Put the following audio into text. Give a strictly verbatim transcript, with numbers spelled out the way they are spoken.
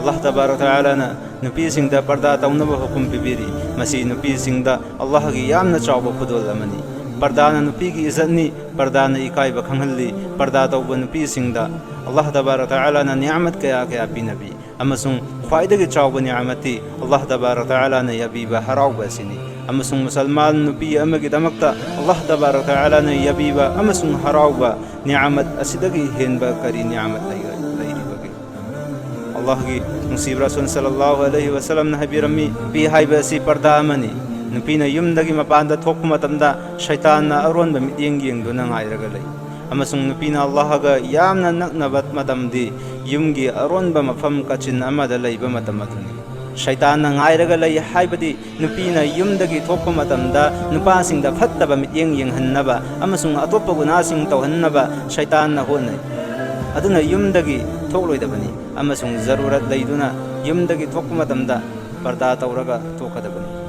ꯑꯜꯂꯥꯍ ꯇꯕꯥꯔꯛ ꯇꯥꯂꯥꯅ ꯅꯨꯄꯤꯁꯤꯡꯗ ꯄꯔꯗꯥ ꯇꯧꯅꯕ ꯍꯨꯀꯨꯝ ꯄꯤꯕꯤꯔꯤ꯫ ꯃꯁꯤ ꯅꯨꯄꯤꯁꯤꯡꯗ ꯑꯜꯂꯥꯍꯒꯤ ꯌꯥꯝꯅ ꯆꯥꯎꯕ ꯈꯨꯗꯣꯜ ꯑꯃꯅꯤ꯫ ꯄꯔꯗꯥꯅ ꯅꯨꯄꯤꯒꯤ ꯏꯖꯠꯅꯤ, ꯄꯔꯗꯥꯅ ꯏꯀꯥꯏꯕ ꯈꯪꯍꯜꯂꯤ꯫ ꯄꯔꯗꯥ ꯇꯧꯕ ꯅꯨꯄꯤꯁꯤꯡꯗ ꯑꯜꯂꯥꯍ ꯇꯕꯥꯔꯛ ꯇꯥꯂꯥꯅ ꯅꯤꯌꯥꯃꯠ ꯀꯌꯥ ꯀꯌꯥ ꯄꯤꯅꯕꯤ, ꯑꯃꯁꯨꯡ ꯈ꯭ꯋꯥꯏꯗꯒꯤ ꯆꯥꯎꯕ ꯅꯤꯌꯥꯃꯠꯇꯤ ꯑꯜꯂꯥꯍ ꯇꯕꯥꯔꯛ ꯇꯥꯂꯥꯅ ꯌꯥꯕꯤꯕ ꯍꯔꯥꯎꯕ ꯑꯁꯤꯅꯤ꯫ ꯑꯃꯁꯨꯡ ꯃꯨꯁꯜꯃꯥꯟ ꯅꯨꯄꯤ ꯑꯃꯒꯤꯗꯃꯛꯇ ꯑꯜꯂꯥꯍ ꯇꯕꯥꯔꯛ ꯇꯥꯂꯥꯅ ꯌꯥꯕꯤꯕ ꯑꯃꯁꯨꯡ ꯍꯔꯥꯎꯕ ꯅꯤꯌꯥꯃꯠ ꯑꯁꯤꯗꯒꯤ ꯍꯦꯟꯕ ꯀꯔꯤ ꯅꯤꯌꯥꯃꯠ ꯂꯩꯔ-, ꯂꯩꯔꯤꯕꯒꯦ? ꯑꯜꯂꯥꯍꯒꯤ ꯅꯨꯡꯁꯤꯕ ꯔꯁꯨꯜ ꯁꯜꯂꯜꯂꯥꯍꯨ ꯑꯂꯩꯍꯤ ꯋꯁꯜꯂꯝꯅ ꯍꯥꯏꯕꯤꯔꯝꯃꯤ, ꯅꯨꯄꯤ ꯍꯥꯏꯕ ꯑꯁꯤ ꯄꯔꯗꯥ ꯑꯃꯅꯤ꯫ ꯅꯨꯄꯤꯅ ꯌꯨꯝꯗꯒꯤ ꯃꯄꯥꯟꯗ ꯊꯣꯛꯄ ꯃꯇꯝꯗ ꯁꯩꯇꯥꯟꯅ ꯑꯔꯣꯟꯕ ꯃꯤꯠꯌꯦꯡ ꯌꯦꯡꯗꯨꯅ ꯉꯥꯏꯔꯒ ꯂꯩ꯫ ꯑꯃꯁꯨꯡ ꯅꯨꯄꯤꯅ ꯑꯜꯂꯥꯍꯒ ꯌꯥꯝꯅ ꯅꯛꯅꯕ ꯃꯇꯝꯗꯤ ꯌꯨꯝꯒꯤ ꯑꯔꯣꯟꯕ ꯃꯐꯝ ꯀꯥꯆꯤꯟ ꯑꯃꯗ ꯂꯩꯕ ꯃꯇꯝ ꯑꯗꯨꯅꯤ꯫ ꯁꯩꯇꯥꯟꯅ ꯉꯥꯏꯔꯒ ꯂꯩ ꯍꯥꯏꯕꯗꯤ ꯅꯨꯄꯤꯅ ꯌꯨꯝꯗꯒꯤ ꯊꯣꯛꯄ ꯃꯇꯝꯗ ꯅꯨꯄꯥꯁꯤꯡꯗ ꯐꯠꯇꯕ ꯃꯤꯠꯌꯦꯡ ꯌꯦꯡꯍꯟꯅꯕ ꯑꯃꯁꯨꯡ ꯑꯇꯣꯞꯄ ꯒꯨꯅꯥꯁꯤꯡ ꯇꯧꯍꯟꯅꯕ ꯁꯩꯇꯥꯟꯅ ꯍꯣꯠꯅꯩ꯫ ꯑꯗꯨꯅ ꯌꯨꯝꯗꯒꯤ ꯊꯣꯛꯂꯣꯏꯗꯕꯅꯤ ꯑꯃꯁꯨꯡ ꯖꯔꯨꯔꯠ ꯂꯩꯗꯨꯅ ꯌꯨꯝꯗꯒꯤ ꯊꯣꯛꯄ ꯃꯇꯝꯗ ꯄꯔꯗꯥ ꯇꯧꯔꯒ ꯊꯣꯛꯀꯗꯕꯅꯤ꯫